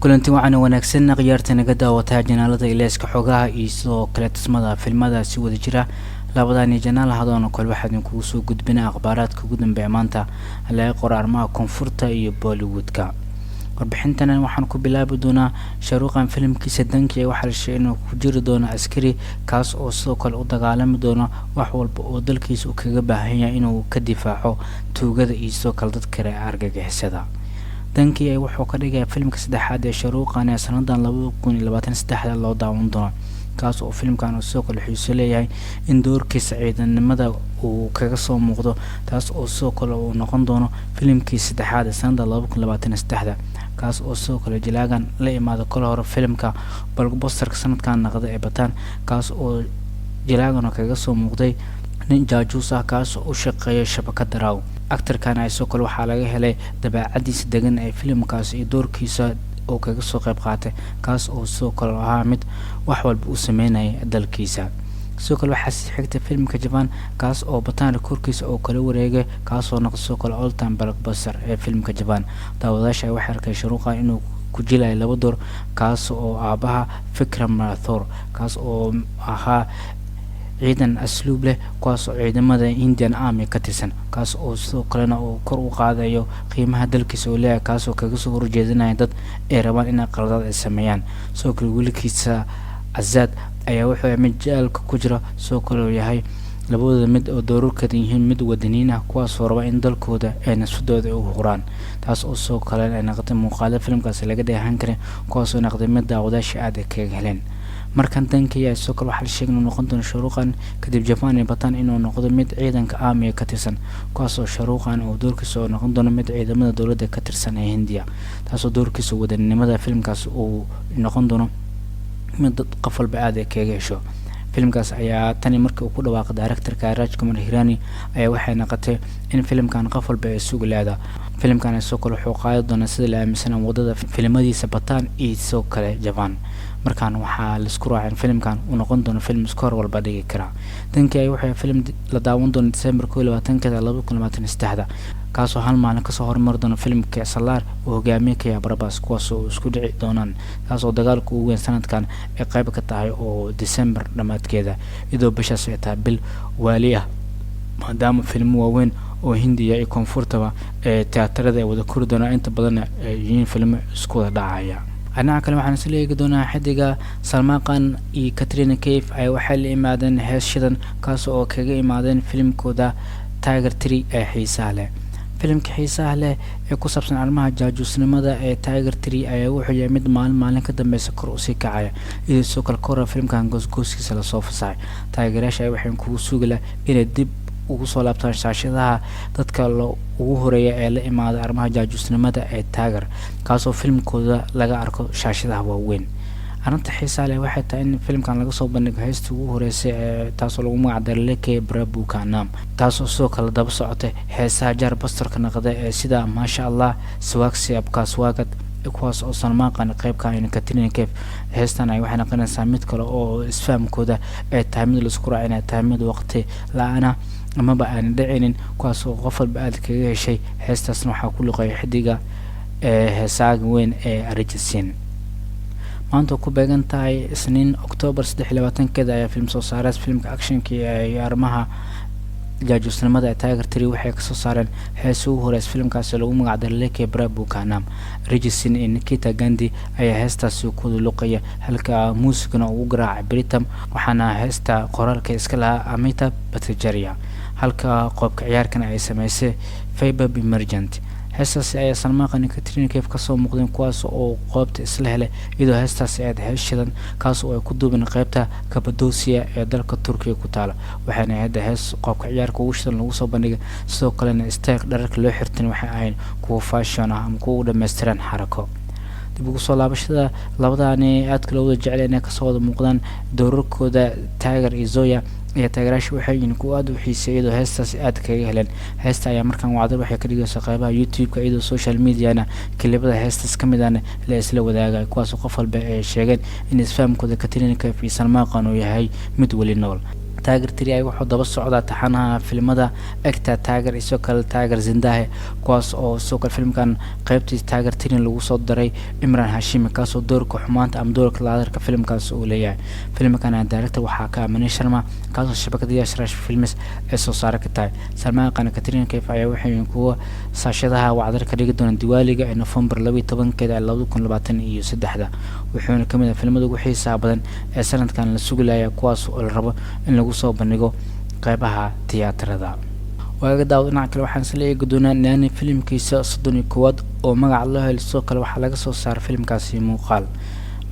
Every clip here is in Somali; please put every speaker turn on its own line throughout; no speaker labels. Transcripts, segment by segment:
Kulanti waxaana wanaagsan khiyaarta naga daawataa janaalada Ileeska Xogaha iyo sidoo kale Tusmada Filmada si wada jira. Labadani janaal hadoona kale waxaa idinkugu soo gudbinaa akhbaaraadka ugu dambeeya maanta laga qoro arrimaha koonfurta iyo Bollywoodka. Warbixintana waxaan ku bilaabi doonaa Shaaruqan filimkiisa Danki. Waxaa la sheegay inuu ku jiri doono askari, kaas oo sidoo kale u dagaalami doono wax walba oo dalkiisa uu kaga baahan yahay inuu ka difaaco tuugada iyo sidoo kale dad kale argagixisada. Danki wuxuu ka dhigaya filimka saddexaad ee Shaaruqan ee sanadan 2023-da loo daawan doono, kaas oo filimkan uu sidoo kale xiiso leeyahay in doorkiisa ciidanimada uu kaga soo muuqdo, taas oo sidoo kale uu noqon doono filimkii saddexaad ee sanada 2023-da, kaas oo sidoo kale jilaagan la imaado kala hore filimka blockbusterka sanadkan naqda ee Bataan, kaas oo jilaagan kaga soo muuqday nin jaajuus ah, kaas oo u shaqeeya shabakada Raw. Actorkan ay sidoo kale waxaa laga helay dabeecadiisa degan ee filimkaas iyo doorkiisa oo kaga soo qayb qaatay, kaas oo sidoo kale ahaa mid wax walba u sameynaya dalkiisa. Sidoo kale waxaa sii xigtay filimka Jawan, kaas oo Bataan korkiisa oo kala wareegay, kaasoo noqday sidoo kale all time blockbuster ee filimka Jawan. Daawadayaasha waxay arkay Shaaruqan inuu ku jilayo laba door, kaas oo aabaha Vikram Rathore, kaas oo ahaa ciidan asluub leh, kuwaas oo ciidamada Indian Army ka tirsan, kaas oo sidoo kalena uu kor u qaadayo qiimaha dalkiisa uu leeyahay, kaas oo kaga soo horjeedinaya dad ay rabaan inay qaladaad ay sameeyaan. Sidoo kale wiilkiisa Azaad ayaa wuxuu mid jeelka ku jira, sidoo kale uu yahay labadooda mid oo doorarkooda yihiin mid wadaniin ah, kuwaasoo raba in dalkooda ay nafsadooda ay u huraan, taas oo sidoo kale ay noqotay muuqaalo filimkaasi laga dheehan karay, kuwaasoo noqday mid daawadayaasha aad ay kaga heleen. Markan Danki ayaa sidoo kale waxaa la sheegay inuu noqon doono Shaaruqan kadib Jawan iyo Bataan inuu noqdo mid ciidanka armiga ka tirsan, kuwaas oo Shaaruqan uu doorkiisa oo noqon doono mid ciidamada dowladda ka tirsan ee Hindiya, taasoo doorkiisa wadaninimada filimkaas uu noqon doono mid dad qof walba aad ay kaga hesho. Filimkaas ayaa tani markii uu ku dhawaaqay directorka Rajkumar Hirani ayaa waxay noqotay in filimkan qof walba ay sugi leedahay. Filimkan sidoo kale wuxuu qaadi doonaa, sida la aaminsan, wadada filimadiisa Bataan iyo sidoo kale Jawan. Markaan waxaa laisku raacay in filimkan uu noqon doono film score walba dhigi kara. Danki ay waxay film la daawan doono December 21-keeda 2023-da, kaasoo hal maalin kasoo hormari doona filimka Salaar uu hogaamiye ka yahay Prabhas, kuwaas oo isku dhici doonaan, kaasoo dagaalka ugu weyn sanadkan ay qayb ka tahay oo December dhammaadkeeda, iyadoo bishaas ay tahay bil waali ah, maadaama filmo waaweyn oo Hindiya iyo koonfurtaba ee tiyaatarada ay wada kori doonaan, inta badanna ay yihiin filmo isku wada dhacaya. Dhinaca kale waxaan isla eegi doonaa xidiga Salmaan Khan iyo Katrina Kaif ay waxay la imaadeen hees shidan, kaas oo kaga imaadeen filimkooda Tiger 3 ee xiisaha leh. Filimka xiisaha leh ee ku saabsan arrimaha jaajuusnimada ee Tiger 3 ayaa wuxuu yahay mid maalin maalin ka dambeysa kor usii kacaya, iyadoo sidoo kale kora filimkan goosgooskiisa lasoo fasaxay. Taageerayaasha ay waxay kugu sugi lah inay dib ugu soo laabtaan shaashadaha dadka ugu horeeya ee la imaada arrimaha jaajuusnimada ee Tiger, kaasoo filimkooda laga arko shaashadaha waaweyn. Arrinta xiisaha leh waxay tahay in filimkan laga soo bandhigo heystii ugu horeysay ee taasoo lagu magac daray Leke Prabhu Ka Naam, taasoo sidoo kale daba socotay heesaha blockbusterka naqda ee sida Maasha Allah, Swaag Se Aapka Swagat, kuwaas oo Salmaan Khan qeybka ayna Katrina Kaif. Heestan ay waxay noqonaysaa mid kale oo isfahamkooda ay tahay mid laisku raaco inay tahay mid waqti la-aana amaba aan dhicinin, kuwaas oo qof walba aada kaga heshay. Heestaasna waxaa ku luqeeya xidiga ee heesaaga weyn ee Arijit Singh. Maanta ku beegan tahay Isniin, Octoobar 23-keeda, ayaa film soo saareed filimka actionka iyo arrimaha jaajuusnimada ee Tiger 3 waxay kasoo saareen heesa ugu horeys filimkaasi lagu magacdaray Leke Prabhu Ka Naam. Arijit Singh iyo Nikita Gandhi ayaa heestaasi ku luqaya, halka muusigana uu garaacay Pritam, waxaana heesta qoraalka iska lahaa Amitabh Bhattacharya, halka qoobka ciyaarkan ay sameysay Vaibhav Merchant. Heestaasi ayaa Salmaan Khan iyo Katrina Kaif kasoo muuqdeen, kuwaas oo qoobta isla helay, iyadoo heestaasi ahayd hees shidan, kaas oo ay ku duubeen qeybta Cappadocia ee dalka Turkiga ku taala. Waxaana ahayd hees qoobka ciyaarka ugu shidan lagu soo bandhigay, sidoo kalena style dhararka loo xirtan waxay ahayn kuwo fashion ah ama kuwa u dhammaystiran xarako. Dib ugu soo laabashada labadaani aadka loo wada jecel inay kasoo wada muuqdaan doorarkooda Tiger iyo Zoya ayaa taageerayaasha waxay yihiin kuwa aada u xiiseeyay, iyadoo heestaasi aada kaga heleen. Heesta ayaa markaan wacdar waxay ka dhigaysaa qeybaha YouTube-ka, iyadoo social mediana kilibada heestaas ka mid ahna la isla wadaagay, kuwaasoo qof walba ay sheegeen in isfahamkooda Katrina Kaif iyo Salmaan Khan uu yahay mid weli nool. Tiger 3 ay wuxuu daba socdaa taxanaha filimada Ek Tha Tiger iyo sidoo kale Tiger Zinda Hai, kuwaas oo sidoo kale filimkan qeybtiisa Tiger 3 lagu soo daray Imran Hashimi, kaasoo doorka xumaanta ama doorka laadarka filimkaas uu leeyahay. Filimkan director waxaa ka Manish Sharma, kaasoo shabakada Yash Raj Films ay soo saara ka tahay. Salmaan Khan, Katrina Kaif ayaa waxay kuwa saashadaha wacdar ka dhigi doona Diwaaliga ee November 12-keeda ee 2023-da. Wuxuuna kamid ah filimada ugu xiisaha badan ee sanadkan la sugilaya, kuwaas oo la rabo in lagu soo bandhigo qeybaha tiyaatarada. Waaga daawad, dhinaca kale waxaan isla eegi doonaa Nani filimkiisa 31aad oo magaca loo helay. Sidoo kale waxaa laga soo saaray filimkaasi muuqaal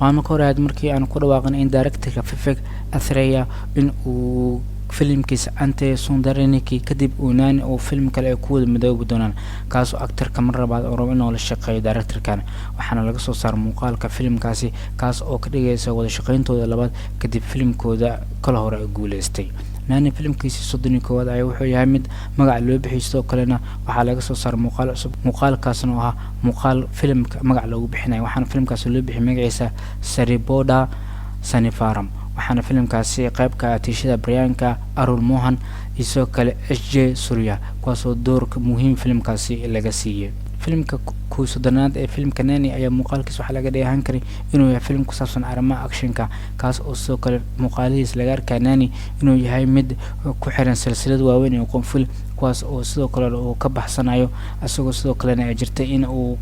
maalmo ka hor ahayd markii aan ku dhawaaqin in directorka Vivek Athreya in uu filimkiisa Ante Sundaraniki kadib uu Nani uu film kale ay ku wada midoobi doonaan, kaasoo actorka mar labaad oo rabo inuu la shaqeeyo directorkan. Waxaana laga soo saaray muuqaalka filimkaasi, kaas oo ka dhigaysa wada shaqeyntooda labaad kadib filimkooda kala hore guuleystay. Nani filimkiisii 31aad ayaa wuxuu yahay mid magaca loo bixiyay. Sidoo kalena waxaa laga soo saaray muuqaal cusub, muuqaalkaasna oo ahaa muuqaal filimka magac loogu bixinayo. Waxaana filimkaasi loo bixiyay magaciisa Saripodhaa Sanivaaram. Waxaana filimkaasi qeybka atiishada Priyanka Arul Mohan iyo sidoo kale S J Surya, kuwaasoo doorka muhiim filimkaasi laga siiyey. Filimka 31aad ee filimka Nani ayaa muuqaalkiisa waxaa laga dheehan karay inuu yahay filim ku saabsan arrimaha actionka, kaas oo sidoo kale muuqaalihiis laga arkaa Nani inuu yahay mid ku xiran silsilad waaweyn ee qonful, kuwaas oo sidoo kale uu ka baxsanayo, isagoo sidoo kalena ay jirtay in uu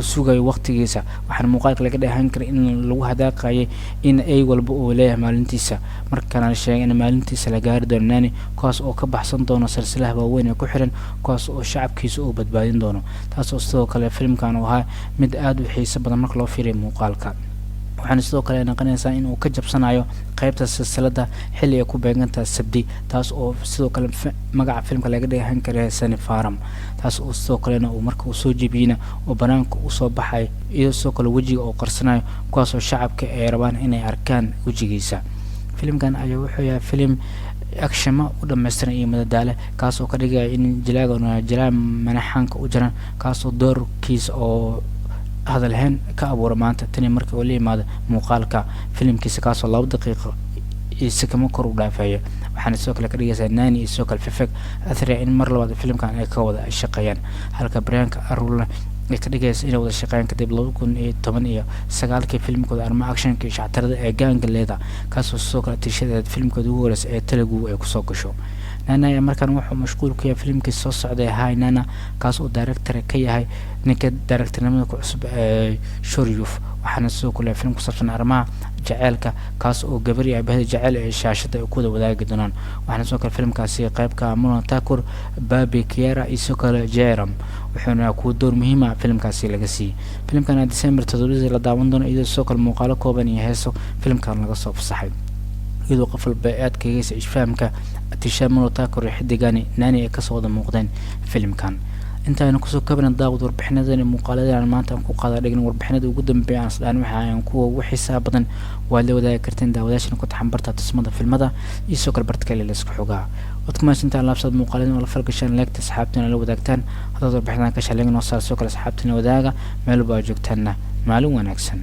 sugayo waqtigiisa. Waxaana muuqaalka laga dheehan karay in lagu hadaaqayay in ay walba uu leeyahay maalintiisa, markaana la sheegay in maalintiisa la gaari doono Nani, kuwaas oo ka baxsan doono silsilaha waaweyn ee ku xiran, kuwaas oo shacabkiisa uu badbaadin doono. Taas oo sidoo kale filimkan uu ahaa mid aada u xiiso badan marka loo fiiriyo muuqaalka. Waxaana sidoo kale noqonaysaa in uu ka jabsanayo qeybta silsilada xilli ay ku beegantaha Sabdi, taas oo sidoo kale magaca filimka laga dheehan kara Sanivaaram, taas oo sidoo kalena uu marka uu soo jebiyeyna oo banaanka usoo baxay, iyadoo sidoo kale wejiga oo qarsanayo, kuwaasoo shacabka ay rabaan inay arkaan wejigiisa. Filimkan ayaa wuxuu yahay filim actionma u dhammaystiran iyo madadaale, kaas oo ka dhigaya in jilaaga jilaa manaxaanka u jiran, kaasoo doorkiisa oo hadalhayn ka abuura maanta tani markii uu la yimaado muuqaalka filimkiisa, kaasoo 2 daqiiqo iyo si kama kor u dhaafaya. Waxaana sidoo kale ka dhigaysaa Nani iyo sidoo kale Vivek Athreya in mar labaad filimkan ay ka wada shaqeeyaan, halka Priyanka Arulna ay ka dhigaysa inay wada shaqeeyaan kadib 2019-kii filimkooda arrimaha actionka iyo shactarada ee Gang Leader, kaasoo sidoo kale tiishadeed filimkooda ugu horeysa ee Telugu ay kusoo gasho. Nani ayaa markaan wuxuu mashquul ku yahay filimkii soo socday Hi Nanna, kaas oo director ka yahay ninka directornimada ku cusub ee Shoryuf. Waxaana sidoo kale film ku saabsan arrimaha jaceylka, kaas oo gabar iyo aabahada jecel ee shaashada ay ku wada wadaagi doonaan. Waxaana sidoo kale filimkaasi qeybka Mrunal Thakur, Bobby Kiera iyo sidoo kale Jayaram, wuxuuna kuwa door muhiima filimkaasi laga siiyey. Filimkan December 7-dii la daawan doono, iyadoo sidoo kale muuqaalo kooban iyo heeso filimkan laga soo fasaxay, iyadoo qof walba aad kageysa isfahamka Atisha Mrunal Thakur iyo xidigani Nani ay kasoo wada muuqdeen filimkan. Intaaynu kusoo kabina, daawad, warbixinadan muuqaaladan aan maanta aan ku qaada dhigin, warbixinada ugu dambeeya aan isdhaan waxa aan kuwa ugu xiisaha badan waad la wadaagi karteen daawadaashana ku taxan barta tusmada filmada iyo sidoo kale barta kale laisku xogaa. Waad ku mahadsantahan laabsaad muuqaaladan oo la falgashaan, leegta asxaabtina la wadaagtaan. Haddaad warbixinadan ka shaleen noo saar, sidoo kale asxaabtina wadaaga. Meel walba aad joogtaanna maalin wanaagsan.